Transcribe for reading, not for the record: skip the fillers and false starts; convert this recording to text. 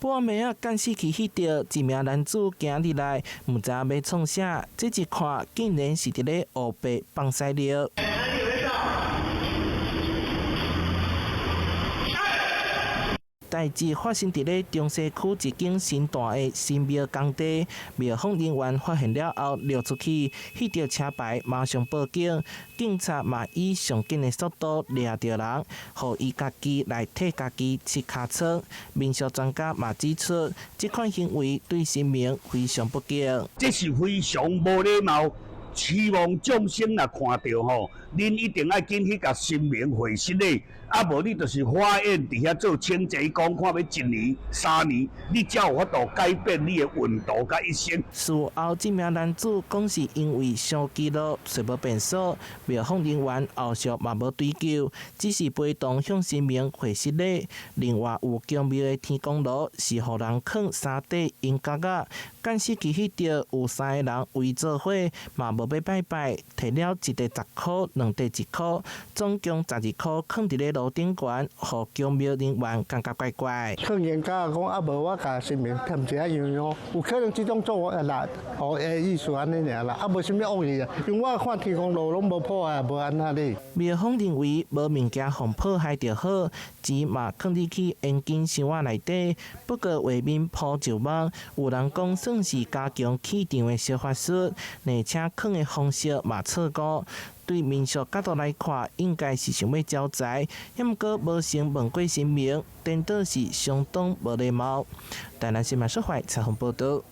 半暝仔監視器翕著一名男子行入來，毋知影欲創啥，這一看竟然是佇咧烏白放屎尿。代誌發生佇咧中西區一間新大的神廟工地，廟方人員發現了後掠出去，翕著車牌馬上報警，警察嘛以上緊的速度掠著人，予伊家己來替家己拭尻川。民俗專家嘛指出，這款行為對神明非常不敬。這是非常無禮貌。希望眾生若看著吼，恁一定愛緊去共神明會失禮，啊無你就是發願佇遐做清潔工，看欲一年、3年，你才有法度改變你的運途佮一生。事後，這名男子講是因為傷飢餓，揣無便所，廟方人員後續嘛無追究，只是陪同向神明會失禮。另外，有宮廟的天公爐是予人囥三塊銀角仔，監視器翕著有三个人圍做伙，嘛無欲拜拜，提了一塊10箍，兩塊1箍，總共12箍，囥佇咧爐頂懸，予宮廟人員感覺怪怪。囥銀角講啊，無我共神明添一下樣樣，有可能這種做法啦，哦，的意思按呢爾啦，啊無啥物惡意啊，因為我看天公爐攏無破壞，無按怎咧。廟方認為無物件予破壞就好，錢嘛囥入去現金箱仔內底。不過畫面鋪上網，有人講算是加強氣場的小法術，而且囥的方式嘛錯誤。對民俗角度來看，應該是想欲招財，毋過無先問過神明，顛倒是相當無禮貌。台南新聞說採訪報導。